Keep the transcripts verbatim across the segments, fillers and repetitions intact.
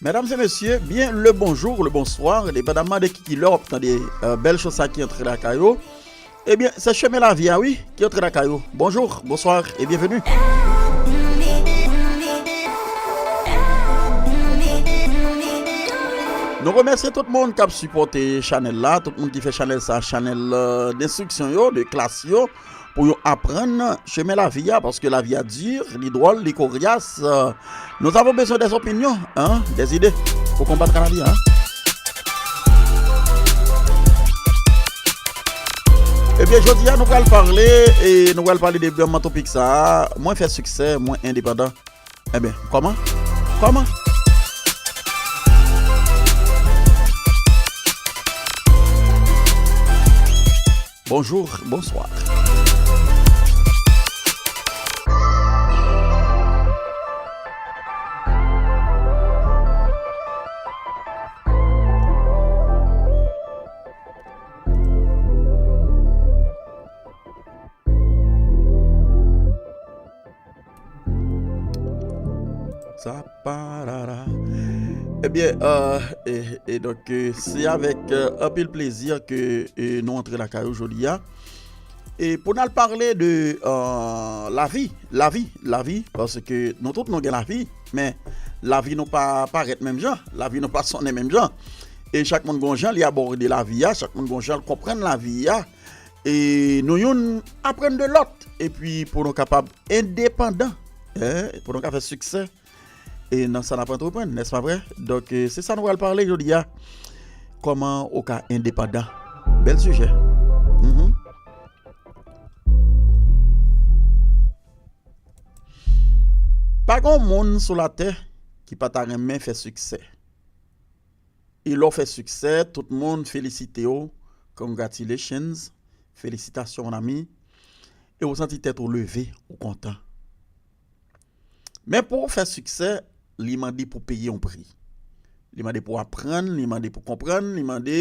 Medam e mesye, byen le bonjou, le bonswa, depandaman de ki, ki lè w ap tande, euh, bèl cho sa ki antre lakay ou. Ebyen, se chemen lavi a, wi, ki antre lakay ou. Bonjou, bonswa e byenveni. Nou remèsye tout moun k ap sipòte chanèl la, tout moun ki fè chanèl sa, chanèl, euh, denstriksyon yo, de klas yo, pou yo aprann chemen lavi a, paske lavi a di, li dwòl, li koryas. Euh, nous avons besoin des opinions, hein, des idées pour combattre la vie, hein. Ebyen, jodi a, nou pral pale, e nou pral pale de vrèman topik sa a. Mwen fè siksè, mwen endepandan. Ebyen, kòman? Kòman? Bonjou, bonswa. Sa parara. Ebyen, euh, e, e donk, euh, se avèk, euh, anpil plezi ke, euh, nou antre lakay ou jodi a. E pou n al pale de, euh, lavi, lavi, lavi, paske nou tout nou gen lavi, men lavi nou pa parèt menm jan, lavi nou pa sonnen menm jan. E chak moun gon jan li abòde lavi a, chak moun gon jan l konprann lavi a. E nou youn aprann de lòt. Epi pou nou kapab endepandan, eh, pou nou ka fè siksè, e nan sa n ap antreprann, nèspa vre? Donk, eh, se sa nou pral pale jodi a. Kòman ou ka endepandan? Bèl sijè. Mhm. Pa gen moun sou latè ki pa ta renmen fè siksè. E lè w fè siksè, tout moun felisite w. Congratulations. Felisitasyon, mon ami. E w santi tèt ou leve, ou kontan. Men pou w fè siksè, li mande pou peye yon pri. Li mande pou w aprann, li mande pou w konprann, li mande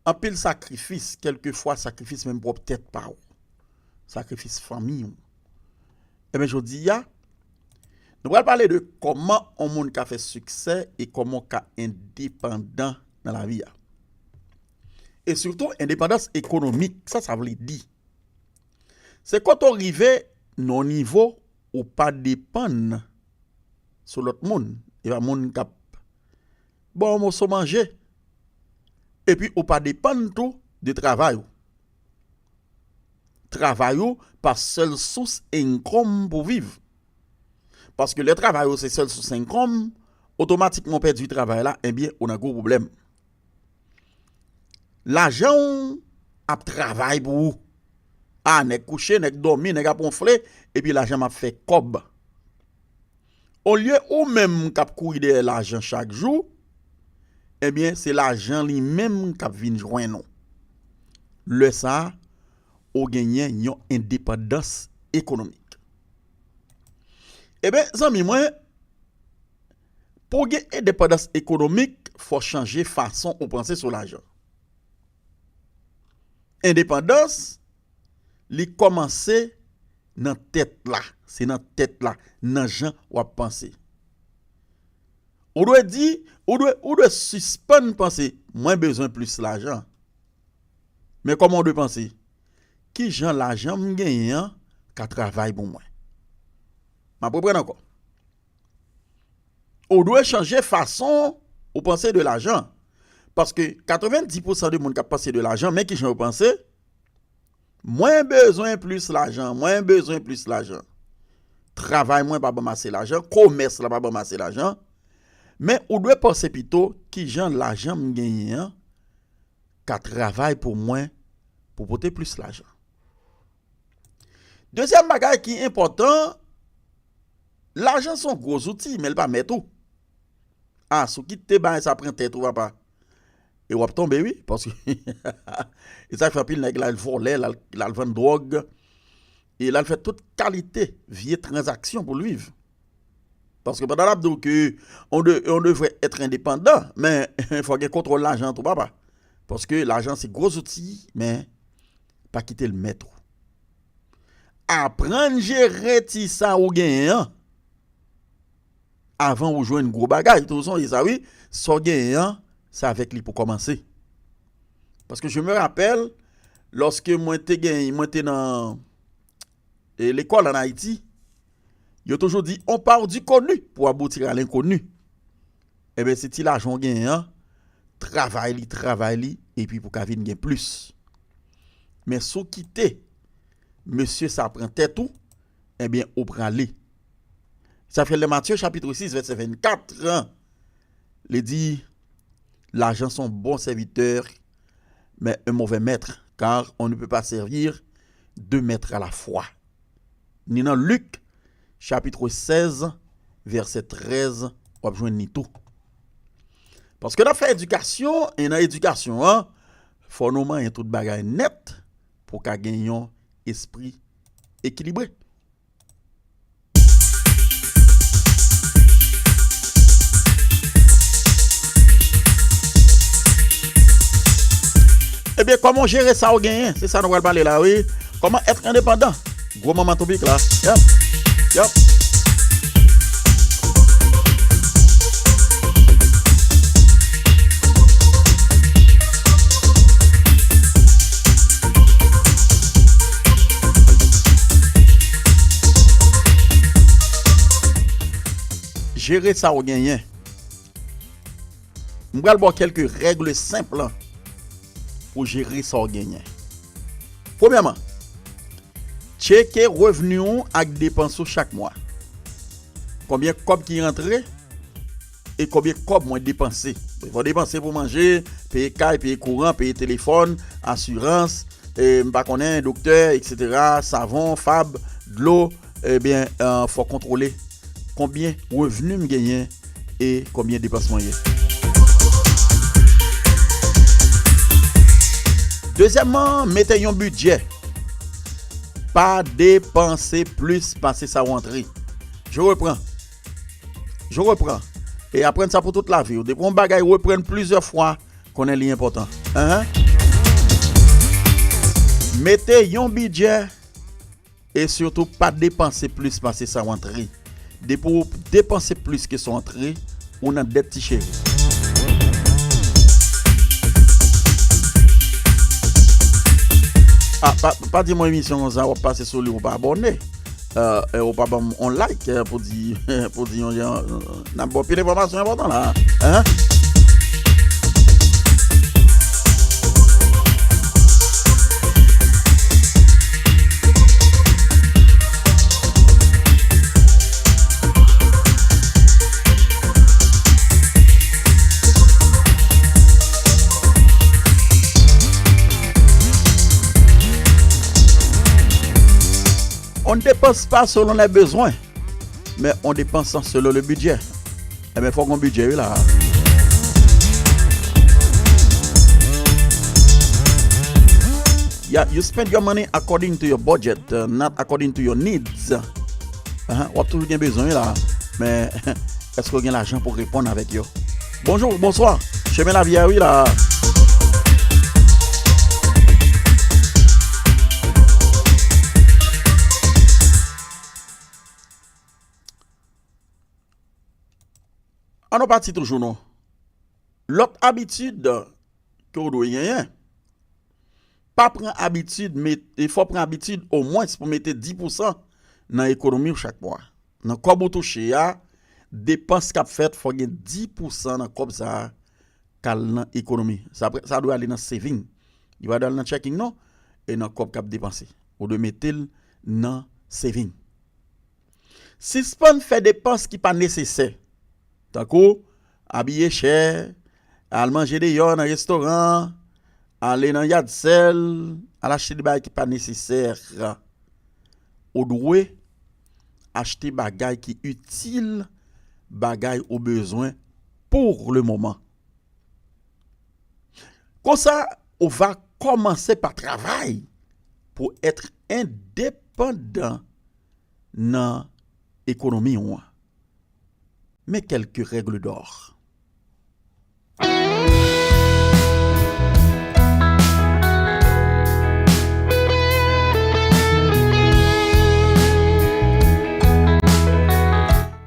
anpil sakrifis, kèlkefwa sakrifis menm pwòp tèt pa w. Sakrifis fanmi w. Ebyen, jodi a, nou pral pale de kòman yon moun ka fè siksè e kòman w ka endepandan nan lavi a. E sitou, endepandans ekonomik, sa sa vle di? Se kote w rive nan yon nivo ou pa depann sou lòt moun. E pa moun k ap ba w moso manje. Epi ou pa depann tou de travay ou. Travay ou pa sèl sous income pou viv. Paske lè travay ou se sèl sous income, otomatikman w pèdi travay la, ebyen, ou nan gwo pwoblèm. Lajan w ap travay pou ou. A, nèg kouche, nèg dòmi, nèg ap wonfle, epi lajan m ap fè kòb. Olye ou menm k ap kouri dèyè lajan chak jou, ebyen, se lajan li menm k ap vin jwenn ou. Lè sa a, ou genyen yon endepandans ekonomik. Ebyen, zanmi mwen, pou w gen endepandans ekonomik, fò w chanje fason ou panse sou lajan. Endepandans, li kòmanse nan tèt la. Se nan tèt la, nan jan w ap panse. Ou dwe di, ou dwe, ou dwe sispann panse, "Mwen bezwen plis lajan." Men kòman w dwe panse? "Ki jan lajan m genyen an ka travay pou mwen?" M ap reprann ankò. Ou dwe chanje fason ou panse de lajan. Paske katrevenndis pousan de moun k ap panse de lajan, men ki jan yo panse, "Mwen bezwen plis lajan, mwen bezwen plis lajan. Travay mwen pa ban m ase lajan, komès la pa ban m ase lajan." Men ou dwe panse pito, "Ki jan lajan m genyen an ka travay pou mwen pou pote plis lajan?" Dezyèm bagay ki enpòtan, lajan se yon gwo zouti, men l pa mèt ou. A, si w kite bagay sa pran tèt ou, papa, e w ap tonbe, wi, paske e sa k fè anpil nèg l al vòlè, l al, l al vann dwòg, e l al fè tout kalite vye tranzaksyon pou l viv. Paske pandan l ap di w ke on de, on devrait être indépendant, men fò gen kontwòl lajan tou, papa. Paske lajan se gwo zouti, men pa kite l mèt ou. Aprann jere ti sa ou genyen an. avan ou jwenn gwo bagay. Tou sonje sa, wi. Sa w genyen an, se avèk li pou kòmanse. Paske je me rappelle, lòske mwen te gen, mwen te nan, e, lekòl ann Ayiti, yo toujou di, on part du connu pour aboutir à l'inconnu. Ebyen, se ti lajan w genyen an, travay li, travay li, epi pou ka vin gen plis. Men si w kite mesye sa pran tèt ou, ebyen, ou prale. Sa fè nan Matye chapit sis, vèsè vennkat, li di, l'argent est un bon serviteur, mais un mauvais maître, car on ne peut pas servir deux maîtres à la fois. Ni nan Lik, chapit sèz, vèsè trèz, w ap jwenn li tou. Paske n ap fè edikasyon, e nan edikasyon an, fò nou manyen tout bagay nèt pou ka gen yon espri ekilibre. Ebyen, kòman w jere sa w genyen? Se sa nou pral pale la, wi. Kòman être indépendant? Gwo manman topik la. Yap. Yap. Jere sa w genyen. M pral ba w kèlke règ senp pou jere sa w genyen. Premyèman, tcheke revni w ak depans ou chak mwa. Konbyen kòb ki rantre e konbyen kòb mwen depanse? Fò w depanse pou manje, peye kay, peye kouran, peye telefòn, asirans, e, m pa konnen, doktè, etsetera, savon, fab, dlo, ebyen, eh, fò kontwole konbyen revni m genyen e konbyen depans mwen ye. Dezyèmman, mete yon bidjè. Pa depanse plis pase sa w antre. Je reprends. Je reprends. E aprann sa pou tout lavi w. Depi yon bagay reprann plizyè fwa, konnen li enpòtan. Enhen. Mete yon bidjè e sitou pa depanse plis pase sa w antre. Depi w depanse plis ke sa w antre, ou nan dèt, ti cheri. Ah, pa, pa di mwen emisyon konsa, w ap pase sou li, ou pa abòne. Eh, eh, ou pa ban m on like, eh, pou di, pou di yon jan, eh, n ap ba w pil enfòmasyon enpòtan la, hein? On ne dépense pas selon les besoins, mais on dépense selon le budget. Enben, fòk gon bidjè, wi, la. Yeah, you spend your money according to your budget, uh, not according to your needs. Ahan, w ap toujou gen bezwen, wi, la. Men, èske w gen lajan pou reponn avèk yo? Bonjou, bonswa. Chemen lavi a, wi, la. Ann nou pati toujou, non. Lòt abitid ke w dwe genyen. Pa pran abitid, met, e fò pran abitid omwens pou mete dis pousan nan ekonomi w chak mwa. Nan kòb ou touche a, depans k ap fèt, fò gen dis pousan nan kòb sa a k al nan ekonomi. Sa, sa dwe ale nan saving. Li pa dwe al nan checking, non. E nan kòb k ap depanse. Ou dwe mete l nan saving. Sispann fè depans ki pa nesesè. Tankou abiye chè, al manje deyò nan restoran, ale nan yard sale, al achte de bagay ki pa nesesè. Ou dwe achte bagay ki itil, bagay ou bezwen pour le moment. Konsa, ou va kòmanse pa travay pou être indépendant nan ekonomi w an. Men quelques règles d'or.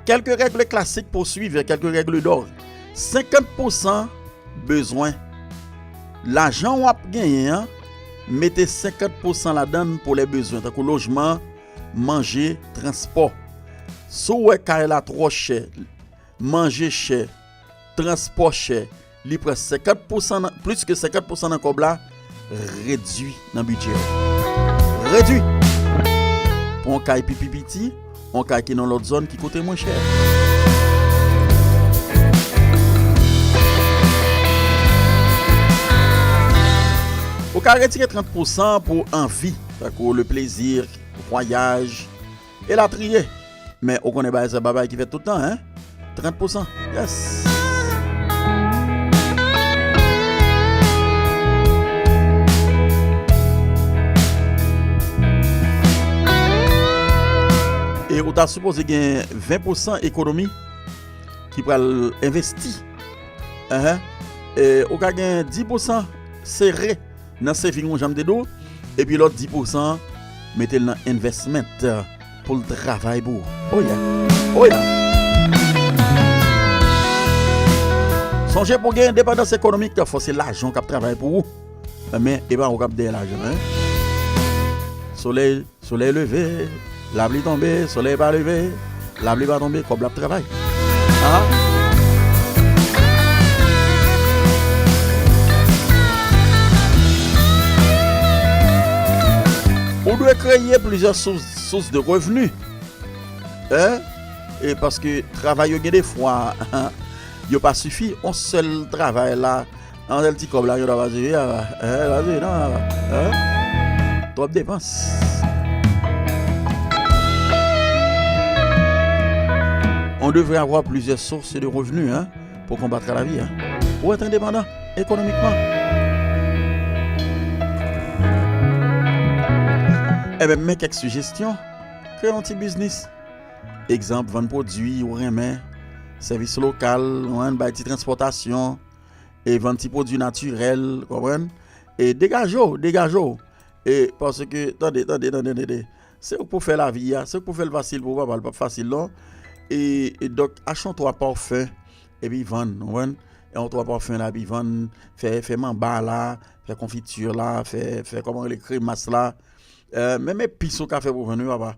Quelques règles classiques pour suivre, quelques règles d'or. Senkant pousan bezwen. Lajan w ap genyen an, mete senkant pousan ladan l pou lè bezwen, tankou lojman, manje, transpò. Si w wè kay la twò chè, manje chè, transpò chè, li pran senkant pousan nan, plis ke senkant pousan nan kòb la, redui nan bidjè w. Redui! Pou yon kay pi, pi piti, yon kay ki nan lòt zòn ki koute mwen chè. Ou ka retire trant pousan pou anvi, tankou le plezi, vwayaj, elatriye. Men ou konnen bagay sa, pa bagay ki fèt tout tan, en? Trant pousan. Yes! E ou ta sipoze gen ven pousan ekonomi ki pral envesti. Enhen. E ou ka gen dis pousan sere nan saving ou, jan m te di w, epi lòt dis pousan, mete l nan investment pou l travay pou ou. Oh yeah. Oh yeah. Sonje, pou gen endepandans ekonomik, fò se lajan w k ap travay pou ou. Men e pa ou k ap dèyè lajan, en. Solèy Solèy leve, lapli tonbe, solèy pa leve, lapli pa tonbe, kòb la ap travay. Ah. Ou dwe kreye plizyè sous, sous de revni. Hein? E paske travay yo gen defwa, yo pa sifi, yon sèl travay la, An sèl ti kòb la, yo ta pa sere a, hein, pa sere non, hein? Twòp depans. On devrait avoir plusieurs sources de revenus, hein, pour combattre la vie, hein, pour être indépendant économiquement. Enben, men kèk sijesyon. Kreye yon ti biznis. Egzanp, vann pwodui ou renmen, sèvis lokal, ou renmen bay ti transpòtasyon, e vann ti pwodui natirèl, konprann? E degaje w, degaje w. E paske, tande, tande, tande, tande. Se ou k pou fè lavi a, se ou k pou fè l fasil pou ou, papa, l p ap fasil non. E, e donk, achte yon twa pafen, epi vann, konprann? E yon twa pafen la, epi vann, fè, fè manba la, fè konfiti la, fè, fè kòman rele kremas la. Eh, menm epis ou ka fè pou vann wi, papa.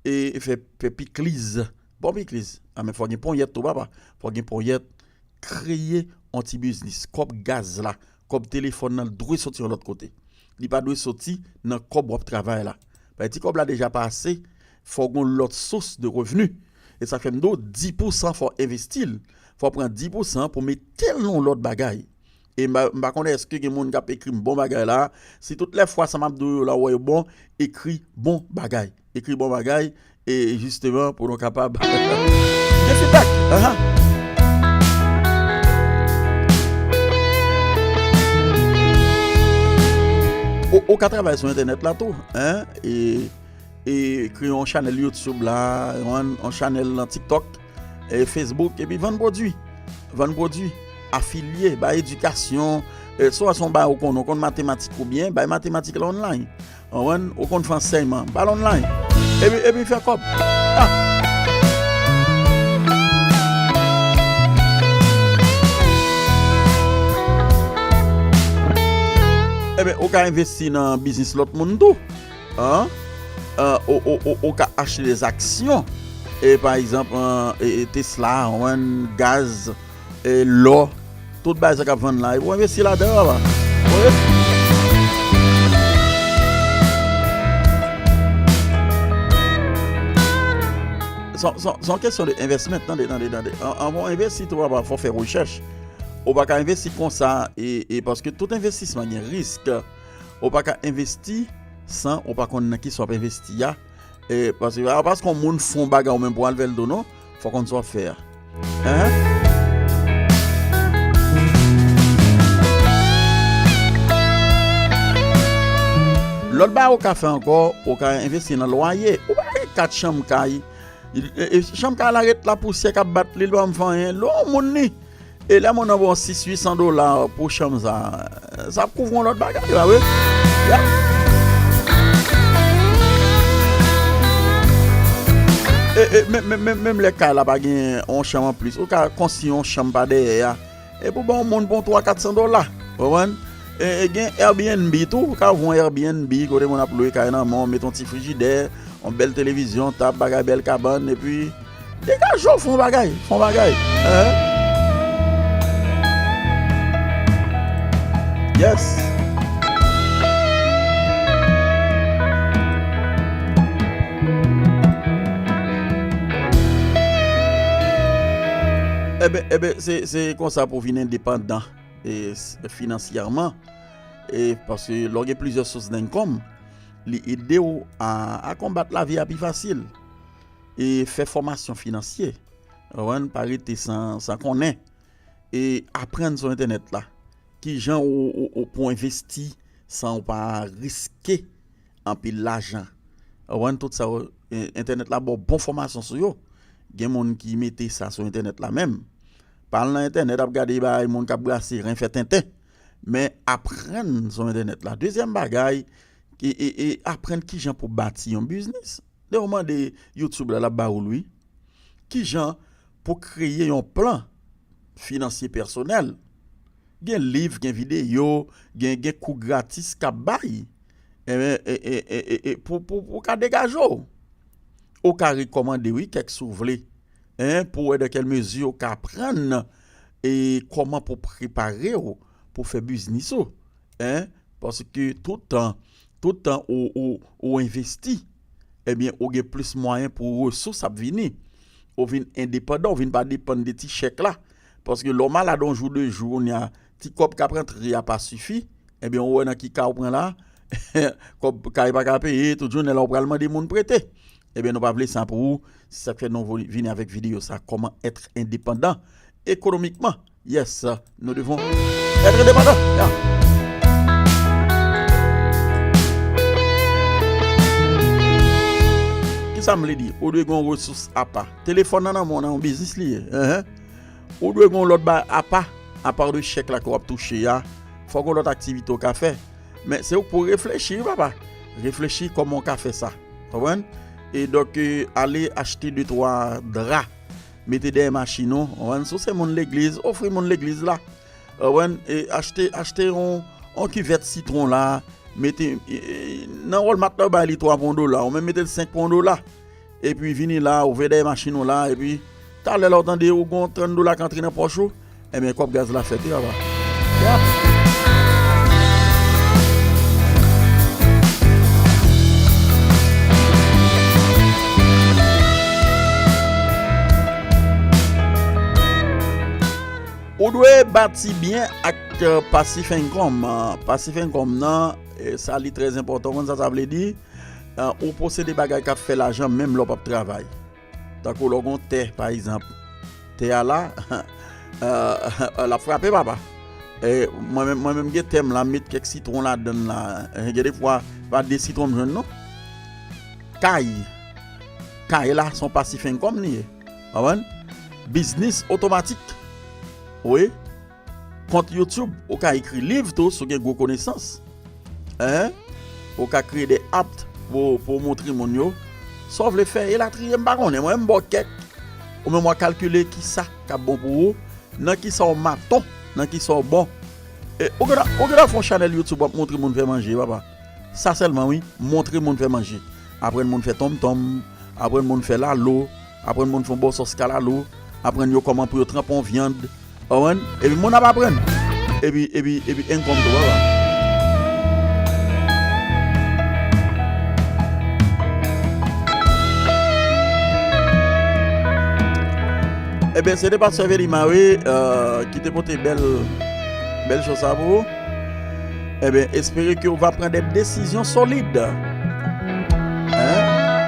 E fè, fè pikliz. Bon pikliz. A, men fò gen ponyèt tou, papa. Fò gen ponyèt. Kreye yon ti biznis. Kòb gaz la, kòb telefòn nan, l dwe soti yon lòt kote. Li pa dwe soti nan kòb w ap travay la. Paske ti kòb la deja pa ase, fò gen yon lòt sous de revni. E sa fè m di w, dis pousan fò envesti l. Fò pran dis pousan pou mete l nan yon lòt bagay. E m pa, m pa konnen èske gen moun k ap ekri m bon bagay la. Si tout lè fwa sa m ap di w yo la, w wè yo bon, ekri bon bagay. Ekri bon bagay, e jisteman pou nou kapab gen feedback. Ahan. Ou, ou ka travay sou entènèt la tou, hein? E, e kreye yon chanèl YouTube la, yon, yon chanèl nan TikTok, e Facebook, epi vann pwodui. Vann pwodui, afilye, bay edikasyon, e swa se yon bagay ou konn, ou konn matematik ou byen, bay matematik la online. Konprann? Ou konn fè ansèyman, ba l online. Epi, epi fè kòb. Ah! Enben, ou ka envesti nan biznis lòt moun tou. Hein? Euh, ou, ou, ou, ou ka achte des actions. E pa egzanp, euh, e, e Tesla, konprann, gaz, e lò, tout bagay sa k ap vann la, epi w envesti ladan, papa. Ou envesti. Se, se, se yon kesyon de investment, tande, tande, tande. An, anvan w envesti tou, papa, fò w fè rechèch. Ou pa ka envesti konsa, e, e paske tout envestisman gen risk. Ou pa ka envesti san ou pa konn nan kisa w ap envesti a. E, paske, a, paske yon moun fè yon bagay ou menm pou w al fè l tou non, fò w konn sa w ap fè a. Hein? Lòt bagay ou ka fè ankò, ou ka envesti nan lwaye. Ou pa gen kat chanm kay. E, e, chanm kay la ret la, pousyè k ap bat li, li pa janm fè anyen. Lè yon moun li E lè moun nan ba w sis, uit san dola pou chanm sa, sa ap kouvri yon lòt bagay, pa vre? Yeah. E, e, men, men, men, menm lè kay la pa gen yon chanm anplis, ou ka konstwi yon chanm pa dèyè a. E pou ba yon moun pou yon twa, kat san dola. Ou konprann? E, e gen Airbnb tou, ou ka ouvri yon Airbnb kote moun ap lwe kay nan men w, met yon ti frijidè, yon bèl televizyon, tab, bagay, bèl kabann, epi degaje w, fè yon bagay, fè yon bagay. Hein? Yes. Eben, eben, se, se konsa pou vin endepandan, e, s-, finansyèman. E, paske lè w gen plizyè sous d'income, li ede w a, a konbat lavi a pi fasil. E fè fòmasyon finansye. Ou konprann? Pa rete san, san konnen. E aprann sou entènèt la. Kijan ou, ou, ou pou envesti san ou pa riske anpil lajan. Ou konprann? Tout sa yo, e, entènèt la ba w bon fòmasyon sou yo. Gen moun ki mete sa sou entènèt la menm. Pa al nan entènèt ap gade bagay moun k ap brase ren, fè tenten. Men aprann sou entènèt la. Dezyèm bagay, e, e, e aprann kijan pou bati yon biznis. Lè w mande YouTube la, l ap ba ou l, wi. Kijan pou kreye yon plan finansye pèsonèl? Gen liv, gen videyo, gen, gen kou gratis k ap bay. Enben, e, e, e, e, e, pou, pou, pou w ka degaje w. Ou ka rekòmande, wi, kèk si w vle. Hein, pou w wè dans quelle mesure ou ka aprann e kòman pou prepare w pou fè biznis ou. Hein? Paske tout tan, tout tan ou, ou, ou envesti, ebyen, ou gen plis mwayen pou resous ap vini. Ou vin endepandan, ou vin pa depann de ti chèk la. Paske lè w malad yon jou, de jou, kounye a, ti kòb k ap rantre a pa sifi, ebyen, ou wè nan ki ka ou pran la, kòb kay pa ka peye, tout jounen la ou pral mande moun prete. Ebyen, nou pa vle sa pou ou. Se sa k fè nou vo-, vini avèk videyo sa, comment être indépendant économiquement. Yes, nous devons être indépendants. Yeah. Kisa m vle di? Ou dwe gen yon resous apa. Telefòn nan nan men w nan yon biznis li ye. Enhen. Ou dwe gen yon lòt bagay apa, apa de chèk la ke w ap touche a. Fòk gen yon lòt aktivite w ka fè. Men se ou k pou reflechi, wi, papa. Reflechi kòman w ka fè sa. Konprann? E donk, e, ale achte de twa dra. Mete dèyè machin ou. Konprann? Si w se moun legliz, ofri moun legliz la. Konprann? E achte, achte yon, yon kivèt sitwon la. Mete, e, e, nan Walmart la, yo bay li twa pou yon dola. Ou menm mete l senk pou yon dola. Epi vini la, ouvè dèyè machin ou la, epi talè la ou tande ou gon trant dola k antre nan pòch ou, ebyen kòb gaz la fèt, wi, papa. Yeah. Ou dwe bati byen ak, euh, passive income. Passive income nan, eh, sa li trè enpòtan. Ou konn sa sa vle di? Ah, ou posede bagay k ap fè lajan menm lè w p ap travay. Tankou lè w gen yon tè, pa egzanp, tè a la, l ap frape, papa. E mwen menm, mwen menm gen tè m la, m met kèk sitwon ladan l la. E gen defwa, pa de sitwon m jwenn non. Kay. Kay la, se yon passive income li ye. Konprann? Biznis otomatik. Wi. Kont YouTube, ou ka ekri liv tou si w gen gwo konesans. Hein? Ou ka kreye de app pou, pou w montre moun yo sa w vle fè, elatriye, m pa konnen. Mwen, m ba w kèk. Ou menm w a kalkile kisa k ap bon pou ou, nan kisa w maton, nan kisa w bon. E, ou gentan, ou gentan fè yon chanèl YouTube w ap montre moun fè manje, papa. Sa sèlman, wi, montre moun fè manje. Aprann moun fè tonmtonm, aprann moun fè lalo, aprann moun fè yon bò sòs kalalou, aprann yo kòman pou yo tranpe yon vyann. Ou konprann? Epi moun ap aprann. Epi, epi, epi income tou, papa. Ebyen, se te pastè Velima, wi, euh, ki te pote bèl, bèl cho sa pou ou. Ebyen, espere ke ou va pran de desizyon solid. Hein?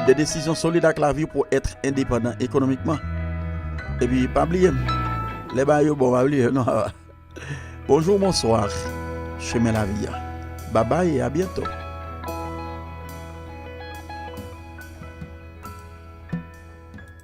De desizyon solid ak lavi pou èt endepandan ekonomikman. Epi, pa bliye m. Lè bagay yo bon, pa bliye m, non. Bonjou, bonswa. Chemen lavi a. Babay e a byento.